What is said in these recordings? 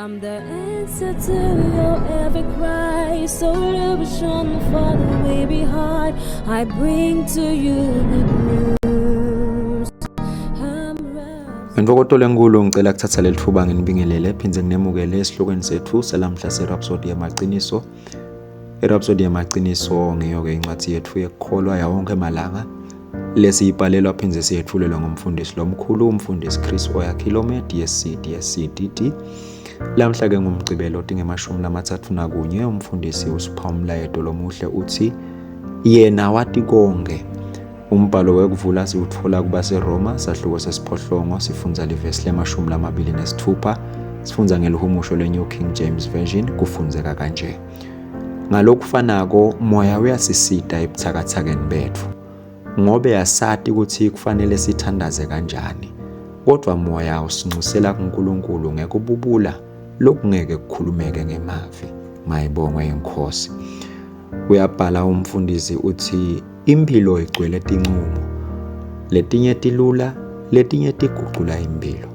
I'm the answer to your every cry, solution for the weary heart. I bring to you good news. I'm Ngentokoto lenkulu ngicela kuthatha leli thuba nginibingelele phindze nginemukele esihlokweni sethu salamhla seRhapsody yamaqiniso. IRhapsody yamaqiniso ngiyo-ke incwadi yethu yekukholwa yawonke malanga lesiyibhalelwa phindze siyethulelwa ngumfundisi lomkhulu umfundisi Chris Oyakhilome DSC DSC DD. Lamhla ke ngumgcibelo tingemashumi lamathathu nakunye umfundisi usipha umlayeto lomuhle uthi yena wati konke. Umbhalo wekuvula siwutfola kubaseRoma sahluko sesiphohlongo sifundza livesi lemashumi lamabili nesitfupha sifundza ngelihumusho le-New King James Version kufundzeka kanje. Ngalokufanako moya uyasisita ebutsakatsakeni betfu ngobe asati kutsi kufanele sithandaze kanjani kodvwa moya usincusela kuNkulunkulu ngekububula lokungeke kukhulumeke ngemavi. Mayibongwe inkosi. Uyabhala umfundisi uthi impilo igcwele tincumo. Letinye tilula, letinye tigucula impilo.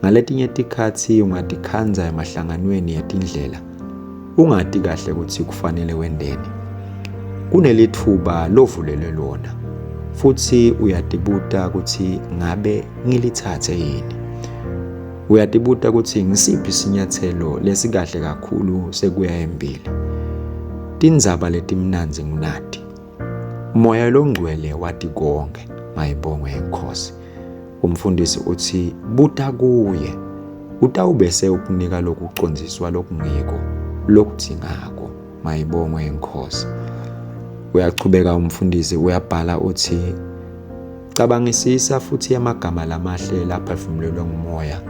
Ngaletinye tikhatsi ungatikhandza emahlanganweni etindlela ungati kahle kutsi kufanele wenteni. Kunelitfuba lovulelwe lona futsi uyatibuta kutsi ngabe ngilitsatse yini. Uyatibuta kutsi ngisiphi sinyatselo lesikahle kakhulu sekuya embili. Tindzaba letimnandzi ngunati. Moya longcwele wati konke, mayibongwe iNkhosi. Umfundisi utsi buta kuye, utawubese ukunika lokucondziswa lokungiko lokudzingako. Mayibongwe iNkhosi. Uyachubeka umfundisi uyabhala uthi cabangisisa futhi emagama lamahle laphefumulelwe ngumoya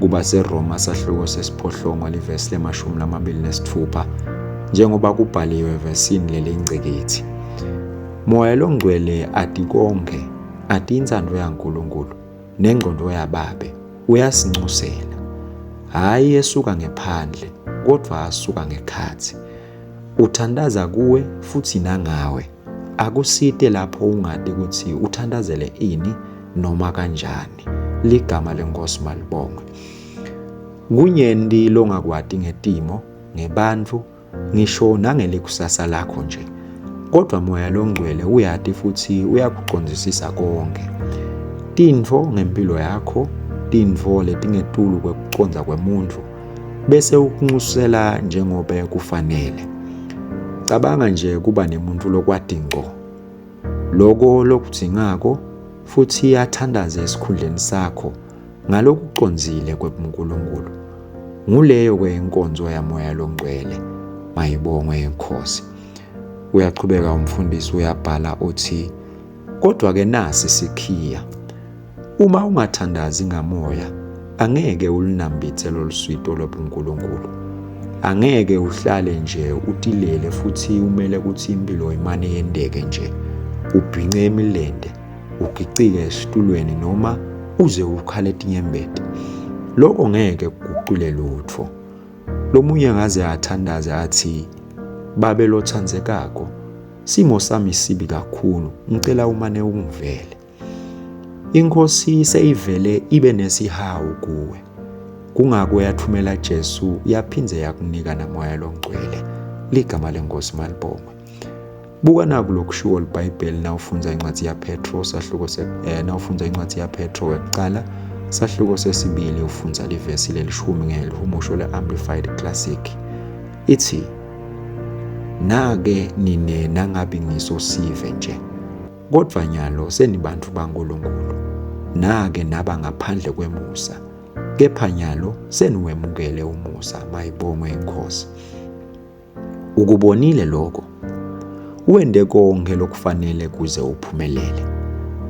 kubaseRoma sahluko sesiphohlongo livesi lemashumi lamabili nesitfupha njengoba kubhaliwe evesini lelingcikitsi. Moya longcwele ati konke, ati intsandvo yaNkulunkulu nengcondvo yaBabe, uyasincusela. Hhayi esuka ngephandle, kodvwa asuka ngekhatsi. Uthandaza kuwe futhi nangawe. Akusite lapho ungati kutsi uthandazele ini noma kanjani. Ligama leNkosi malibongwe. Kunyenti longakwati ngetimo, ngebantfu, ngisho nangelikusasa lakho nje. Kodwa Moya loNgcwele uyati futsi uyakucondzisisa konke. Tintfo ngempilo yakho, tintfo letingetulu kwekucondza kwemuntfu, bese ukuncusela njengobe kufanele. Cabanga nje kuba nemuntfu lokwati ngco loko lokudzingako futsi athandaze esikhundleni sakho ngalokucondzile kwebuNkulunkulu. Nguleyo ke inkonzo yaMoya loNgcwele. Mayibongwe iNkhosi. Uyachubeka umfundisi uyabhala uthi kodwa ke nasi sikhiya. Uma ungathandazi ngamoya angeke ulunambithe loluswito lobuNkulunkulu. Angeke uhlale nje utilele futhi umele ukuthi impilo imane yenteke nje. Ubhince emilente, ugicike esitulweni noma uze ukhale tinyembeti. Lokho ngeke kugucule lutfo. Lomunye angaze athandaze athi, Babe lotsandzekako, simo sami sibi kakhulu, ngicela umane ungivele. Inkosi seyivele ibe nesihawu kuwe. Kungako yathumela Jesu yaphindze yakunika naMoya loNgcwele. Ligama leNkosi malibongwe. Buka naku lokushiwo liBhayibheli nawufundza incwadzi yaPetro sahluko se nawufundza incwadzi yaPetro wekucala sahluko sesibili ufundza livesi lelishumi ngelihumusho le-Amplified Classic. Itsi nake nine nangabi ngiso sive nje kodvwa nyalo senibantfu baNkulunkulu nake naba ngaphandle kwemusa kepha nyalo seniwemukele umusa mayibongwe inkosi. Ukubonile lokho? Wente konke lokufanele kuze uphumelele.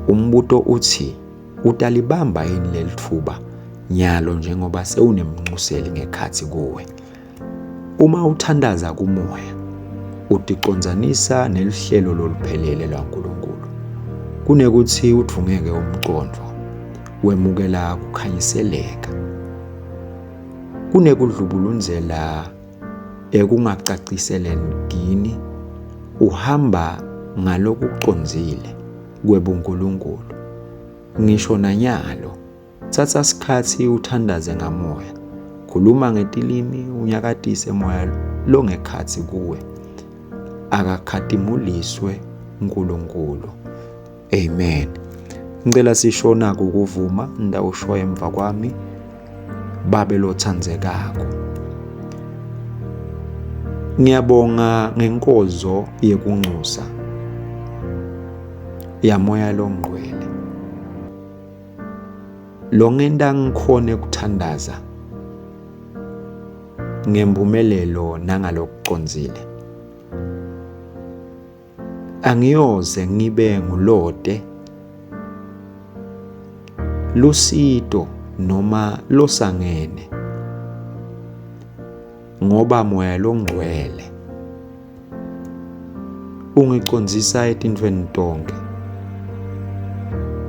Umbuto uthi utalibamba yini lelitfuba nyalo njengoba sewunemncuseli ngekhatsi kuwe? Uma uthandaza kumoya, uticondzanisa neluhlelo loluphelele lwaNkulunkulu. Kunekutsi udvungeke umcondvo, wemukela kukhanyiseleka. Kunekudlubulundzela ekungacaciselekini uhamba ngalokucondzile kwebuNkulunkulu. Ngisho nanyalo, tsatsa sikhatsi uthandaze ngamoya. Khuluma ngetilimi unyakatise moya longekhatsi kuwe. Akakhatimuliswe uNkulunkulu. Amen. Ngicela sisho naku ukuvuma ndawusho emva kwami babe lothandzekako. Ngiyabonga ngenkozo yekunxusa yamoya longcwele. Longenta ngikhone kuthandaza ngempumelelo nangalokucondzile. Angiyoze ngibe ngulote lusito noma losangene ngoba moya longcwele ungicondzisa etintfweni tonkhe.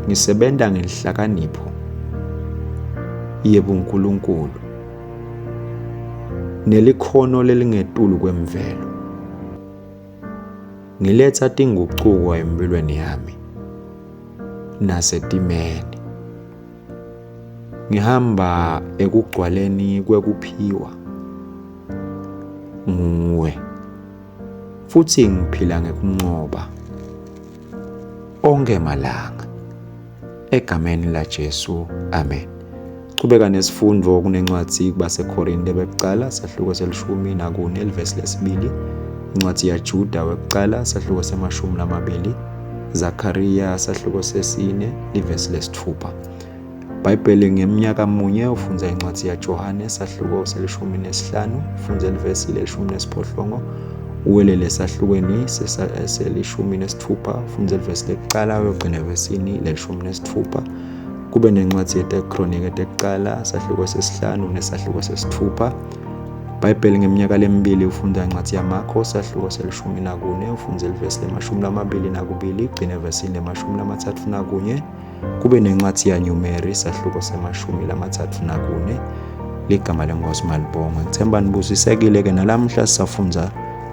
Ngisebenta ngenhlakanipho yebuNkulunkulu nelikhono lelingetulu kwemvelo. Ngiletsa tingucuko empilweni yami nasetimeni. Ngihamba ekugcwaleni kwekuphiwa nguwe futhi ngiphila ngekunqoba onke malanga egameni laJesu amen. Chubeka nesifundo kunencwadi kubaseKorinte bekucala sahluko selishumi nakune livesi lesibili, incwadi yaJuda wekucala sahluko semashumi lamabili, Zakariya sahluko sesine livesi lesithupha. Bhayibheli ngeminyaka munye ufundza incwadi yaJohane sahluko selishumi nesihlanu ufundze livesi lelishumi nesiphohlongo uwelele esahlukweni selishumi nesithupha ufundze livesi lekucala uyogcina evesini lelishumi nesithupha kube nencwadi yeTekronike tekucala sahluko sesihlanu nesahluko sesithupha Bhayibheli ngeminyaka lemibili ufunda incwadi yaMakho sahluko selishumi nakune ufundze livesi lemashumi lamabili nakubili gcine evesini lemashumi lamathathu nakunye kube nencwadi yaNyumeri sahluko semashumi lamathathu nakune ligama lenkosi malibongwe ngithemba nibusisekile ke nalamhla sisafundza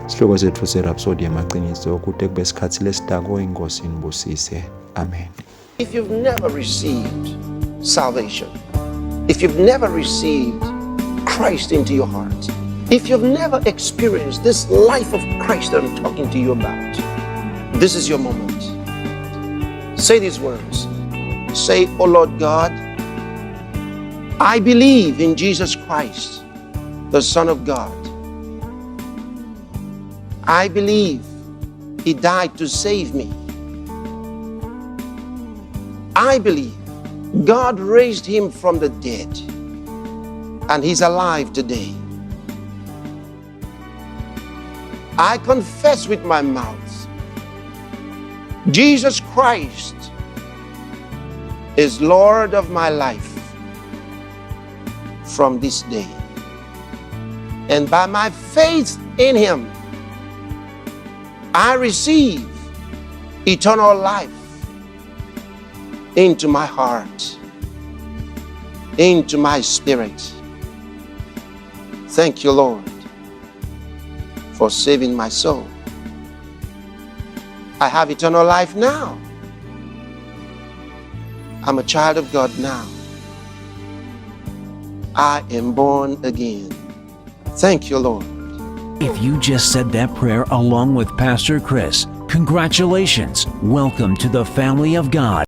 sihloko setfu seRhapsody yemaciniso kute kube sikhatsi lesitako inkosi inibusise amen. If you've never received salvation, if you've never received Christ into your heart, if you've never experienced this life of Christ that I'm talking to you about, this is your moment. Say these words. Say, Oh Lord God, I believe in Jesus Christ, the Son of God. I believe He died to save me. I believe God raised him from the dead and he's alive today. I confess with my mouth Jesus Christ is Lord of my life from this day. And by my faith in him, I receive eternal life into my heart, into my spirit. Thank you, Lord, for saving my soul. I have eternal life now. I'm a child of God now. I am born again. Thank you, Lord. If you just said that prayer along with Pastor Chris, congratulations. Welcome to the family of God.